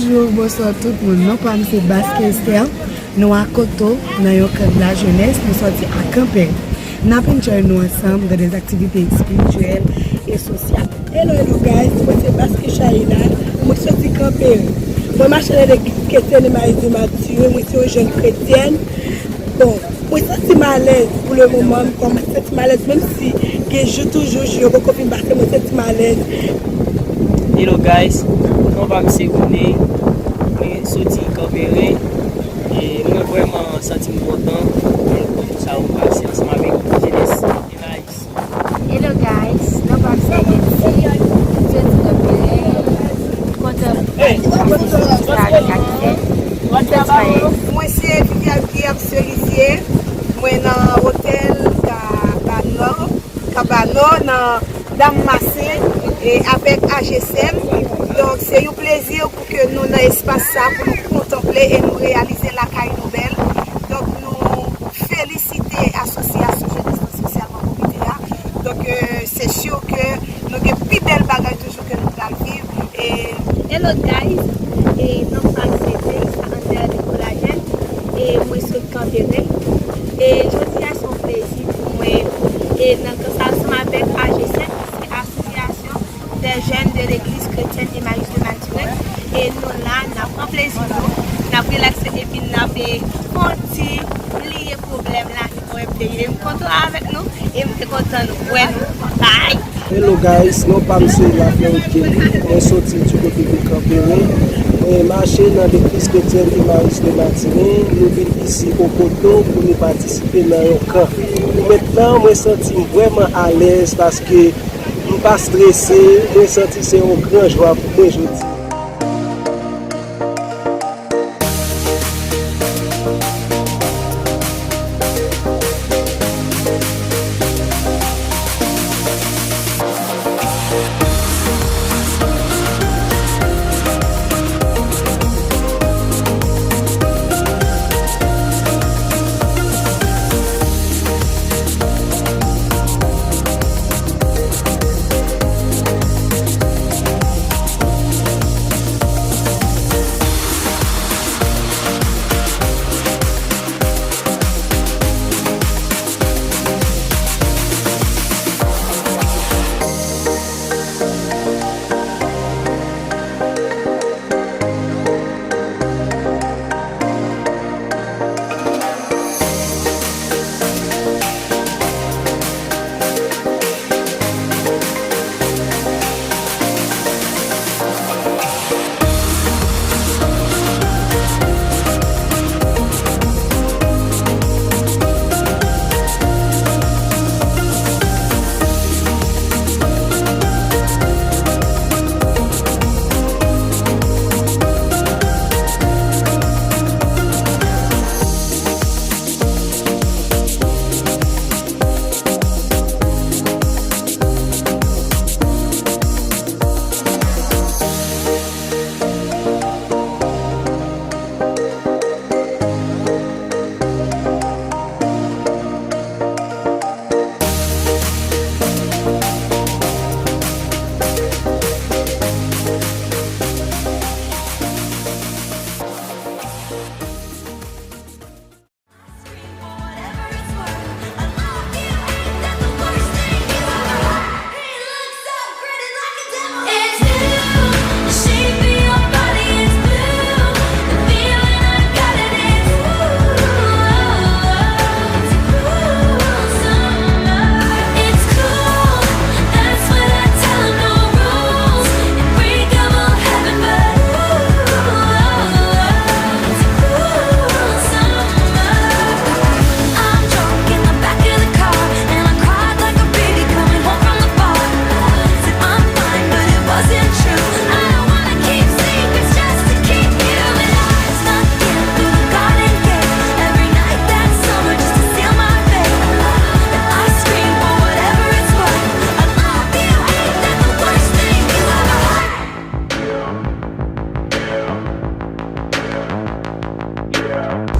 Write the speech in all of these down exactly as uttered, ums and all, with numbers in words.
Yo, bonswa tout moun. Non pa m se Basque Esther. Nou a Koto, nan yon kan de la jeunesse, nou sòti a Kanpè. N ap enjoy nou ansanm dans des activités spirituelles et sociales. Hello, hello guys, mwen se Basque Shaïla, mwen sòti Kanpè. Mwen mache nan legliz Chrétienne Emmaüs de Mathurin, mwen se yon jèn kretyèn. Bon, mwen santi m alèz pou le moman, m kòmanse santi m alèz, menm si gen jou toujou, jou yo poko fin pase, mwen santi m alèz. Hello guys, non pa m se Rene, mwen soti Kanperen, e mwen vrèman santi m kontan pou sa yo pase ansanm avèk jenès Emmaüs. Hello guys, non pa m se Leti, m soti Kanperen, m kontan pou sa k ap fèt. Mwen se Viviane Guillaume Cerisier, mwen nan otèl Kabano, Kabano nan Dam Masen e avèk A G S M. Donk se yon plezi pou ke nou nan espas sa pou nou kontanple e nou reyalize lakay nou bèl. Donk nou felisite Asosyasyon Jenès Sosyalman Komite a. Donk, euh, se si ke nou gen pi bèl bagay toujou ke nou pral viv. E hello guys, e non pa m se Felisa Andrea de Collagen, e mwen sot Kanperen. E jodi a se yon plezi pou mwen, e nan kan sa ansanm avèk A G S M, ki se Asosyasyon des Jeunes de l'Église Chrétienne Emmaüs de Mathurin. E nou la, n ap pran plezi nou, n ap relakse epi n ap, e, fè yon ti bliye pwoblèm la. Mwen peye m kontan avèk nou e m te kontan nou wè nou. Bay! Hello guys, non pa m se Lafloride Kelly, mwen soti du côté de Kanperen. Mwen mache nan legliz kretyèn Emmaüs de Mathurin, nou vin isi o Koto pou nou patisipe nan yon kan. Pou mentnan, mwen santi m vrèman alèz paske m pa strese, mwen santi se yon gran jwa pou mwen jodi.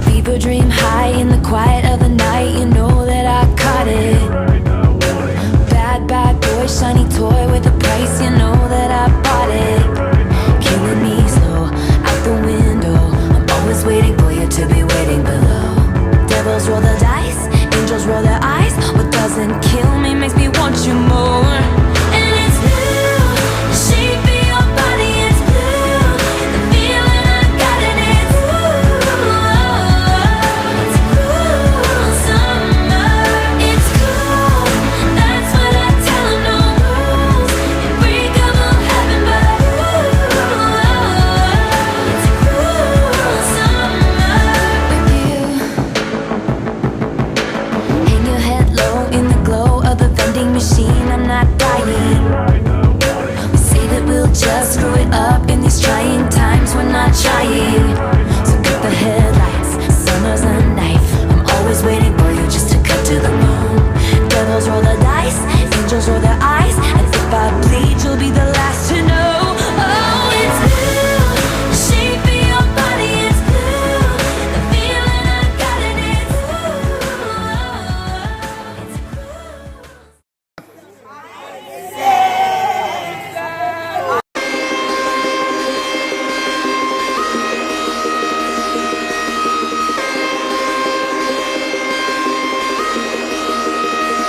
People dream high in the quiet of the